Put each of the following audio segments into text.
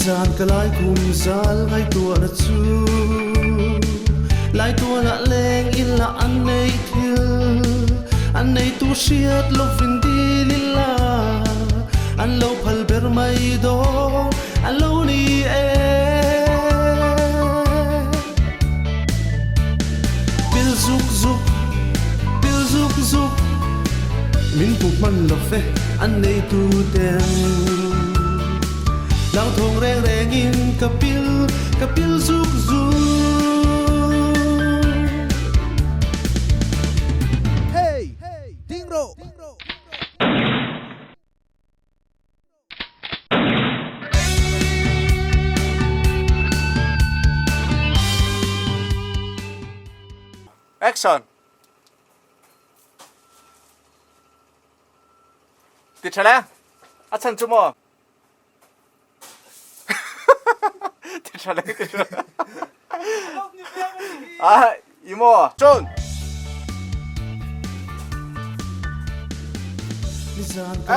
Nizan ka lai kum zal ngaihtuahna chu Laitualah leng ila an nei thil An neitu hriat lovin dil ila An lo phal ber mai dawn an lo ni e Pil zuk zuk, pil zuk zuk Min hmu hman lo ve an neitu ten Hlauthawng reng rengin ka pil, ka pil zuk zuk. Hey! Ding rawh! Action! Ti tha le? A chan chu maw? Ti tha le, ti tha. Ah, i maw? Chun!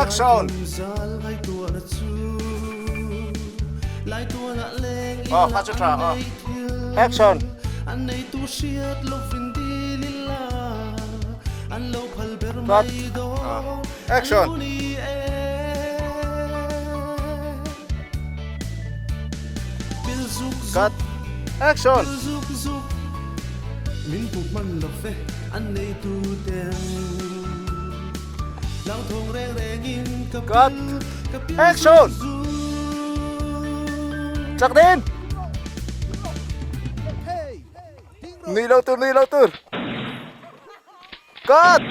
Action! Oh, kha chu tha. Oh. Action! Cut. Action! Cut. Action! Cut. Action! Chak din! Nui lo tur, nui lo tur. Cut!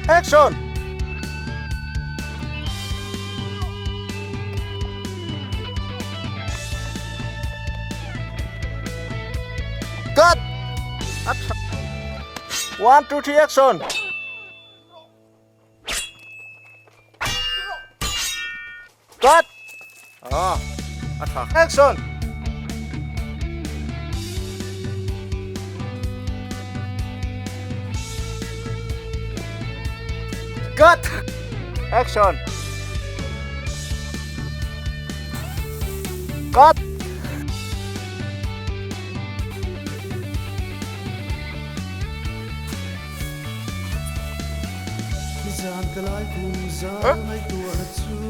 Action! Cut! Action! 1, 2, 3, action! Cut! Ah, a tha. Action! Cut! Action! Cut!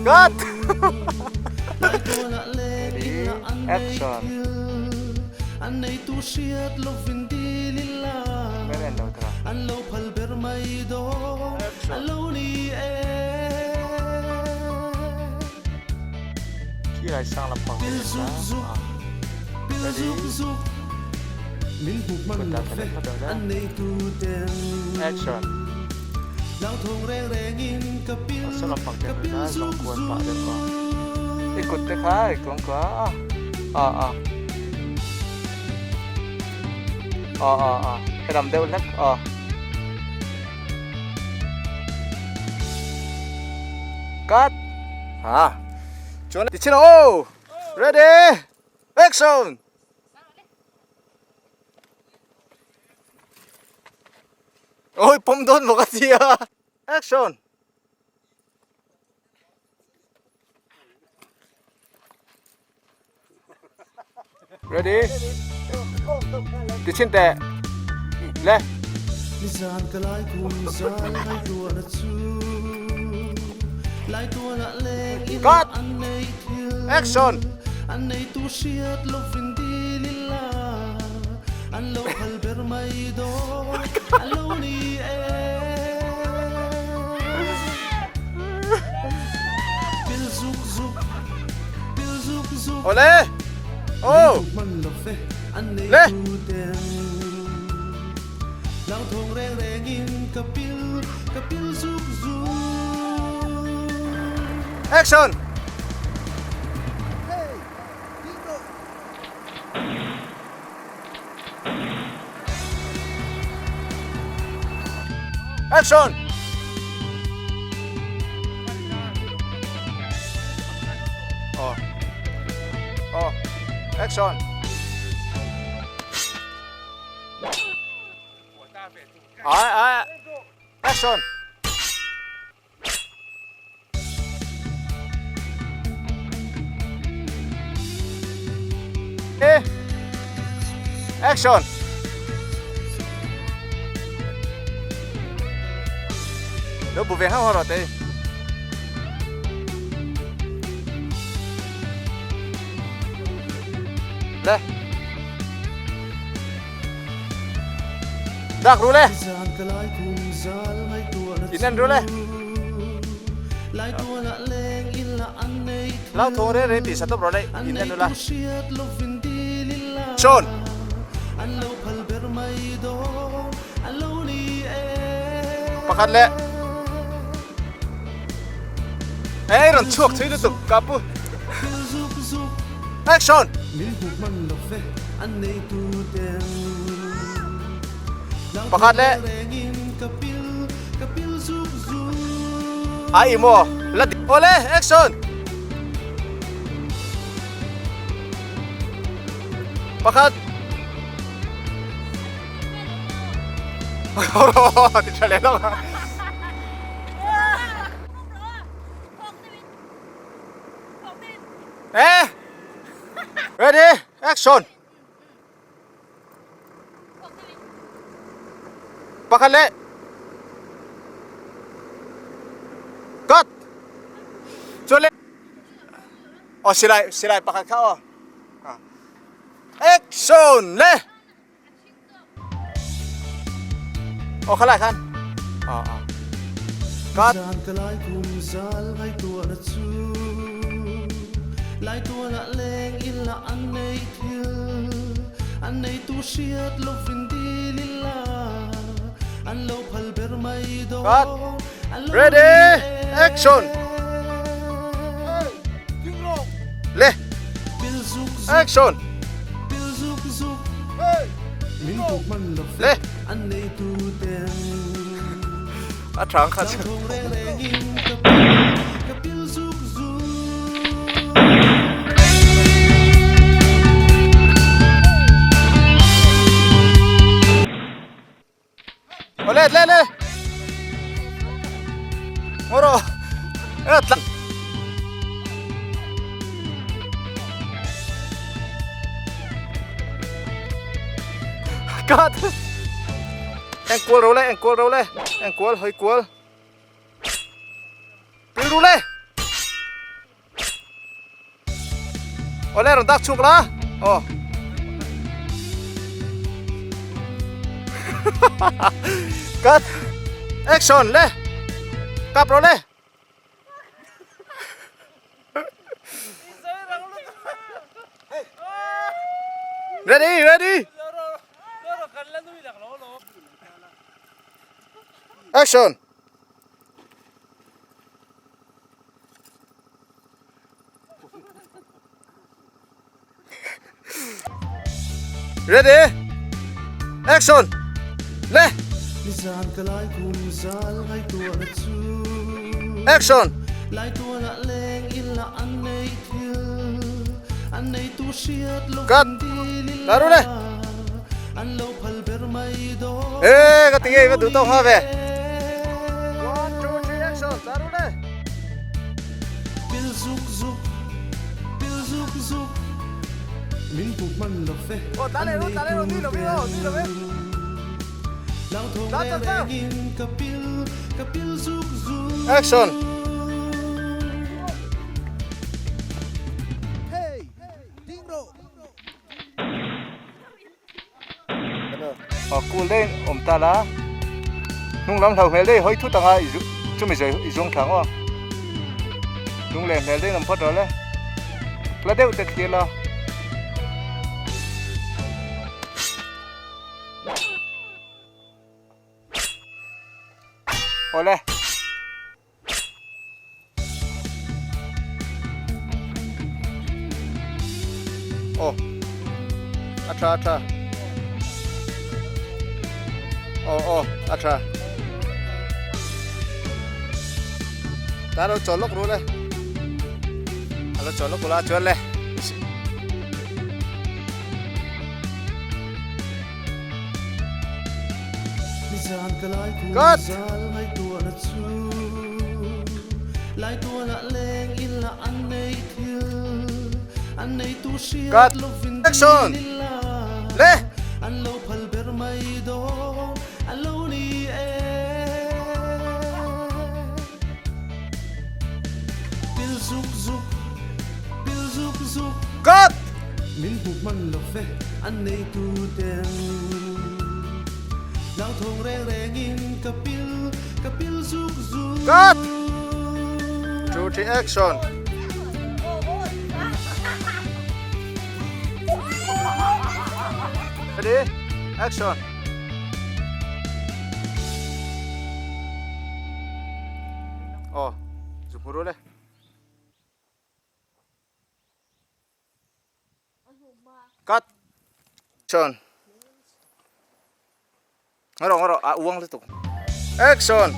Cut! Action! Khi lai sang lampang Ready? Kut dah thlen phawt ang le. Action. A saw lampang te hmel kha zawng kual pah deuh a. I kut te kha i kuang kual a. A a. A a a. Helam deuh hlek a. Cut. Ha. Chuan ti chhin aw. Ready. Action. Ôi pawm dawn bawk a tia. Action. Ready? Ti chhin teh. Le. Nizan ka lai kum zal ngai tuahna chu Lai tualah leng in Cut. an nei thil Action. An nei tu hriat lovin dil ila An lo phal ber mai dawn an lo ni e Pil zuk zuk pil zuk zuk Ole. Oh. Min hman lo ve an nei Le. tu ten Hlauthawng reng rengin ka pil ka pil zuk zuk Action. Action! Oh. Oh. Action! Ai ai. Action! Action! Lo bu ve hauh hauh rawh tei. Le. Dak ru le. In en ru le. Lau thawng reng reng tih sa tawp rawh le in en ula. Sean. Pakhat leh. Ei rawn chhuak thui lutuk ka pu. Action. Pakhat leh. Ai maw la awle action. Pakhat. Ti tha leh lawk a. Eh! Ready? Action! Pakhat leh. Cut! Chuan le. Aw silai silai pakhat kha aw. Action le. Aw khalai khan. Aw aw. Cut. Cut. Ready. Action. Le. Action. Le. A thang kha chu. Le le le. Ngoro. E tlang. Cut. Eng kual ro le, eng kual ro le. Eng kual, hoi kual. Pil ru le. Awle rawn dak chhuak la. Aw. Cut. Action le. Kap rawh le. Ready, ready. Action. Ready? Action! Le! Action! Cut! Taru le! Ê, ka tinge ka duh tawk ha ve. One, two, three, action! Taru le! Aw ta leh ta leh nui lovin aw nui lovin. Ta ta ta. Action. Aw cool deuhin awm ta la hnung lam hlo hmel deuh hawi thut anga chumi zawih i zawng thla ang aw hnung leh hmel deuhin awm phawt rawh le hla deuh te thlir la. Awle. Aw a tha a tha aw aw a tha ta lo chawl lawk ru le a lo chawl lawk ula chuan le Cut! Cut! Action! Le! pu hman lo ve an neitu ten. Hlauthawng reng rengin ka pil ka pil zuk zuk. Cut! Two, three, action! Ready? Action! Oh, zuk mu ru le. Cut! Action! Ngarawh ngarawh a uang lutuk. Action!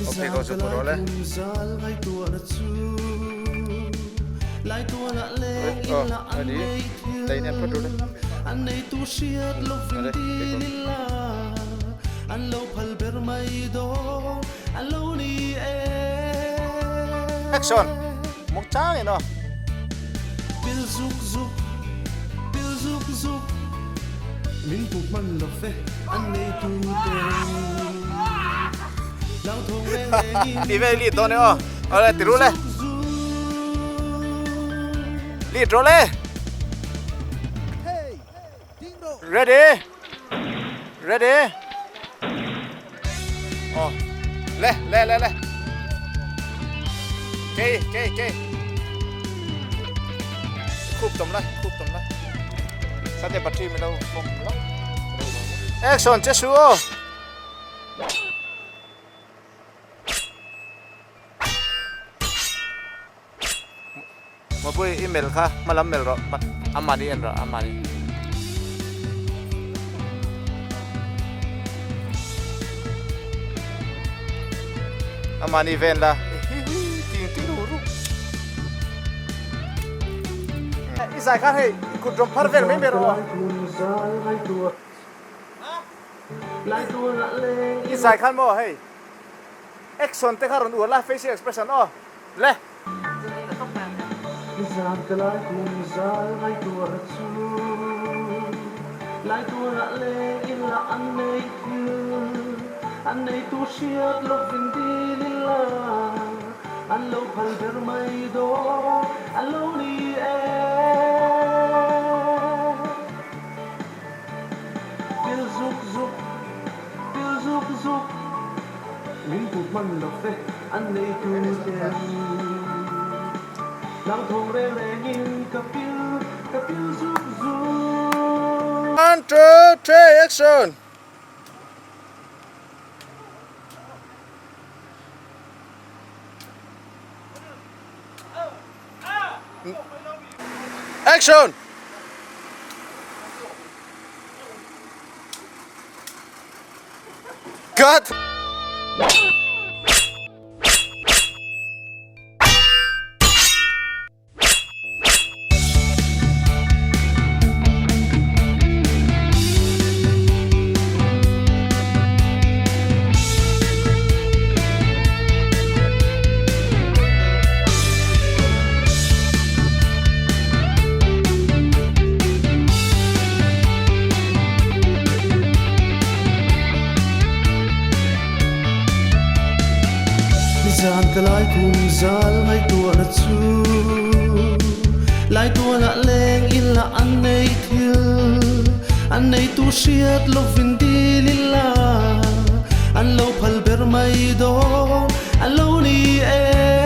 Okay, go zu rawh le. Oh, ready? Tay nen phawt ru le. Action! Muk chang in aw. Pil zuk zuk, pil zuk zuk, min pu hman lo fe an neitu te. Hlauthawng reng reng in Ti ve lead dawn e aw. Awle ti ru le. Lead rawh le. Ready? Ready? Oh. Le, le, le, le. Kei, kei, kei. Khup tom la, khup tom la. Sate battery mi lo kom lo. Action che su o. Mapui i mel kha hmalam mel rawh amahni en rawh amahni. Amahni ven la ting ting ru ru. I zai khan hei kut rawng phar vel mai mai rawh. I zai khan maw hei action te kha rawn uar la facial expression aw le. Nizan ka lai kum zal ngai tuar chu Lai tuarah leng in la an nei thil An nei tu hriat lovin dil ila An lo phal ber mai dawn an lo ni e Pil zuk zuk, pil zuk zuk Min pu hman lo ve an neitu ten Hlauthawng reng rengin ka pil, ka pil zuk zuk. One, two, three, action! Action! Cut! Nizan ka lai kum zal ngaihtuahna chu Lai tualah leng ila an nei thil An neitu hriat lovin dil ila An lo phal ber mai dawn an lo ni e.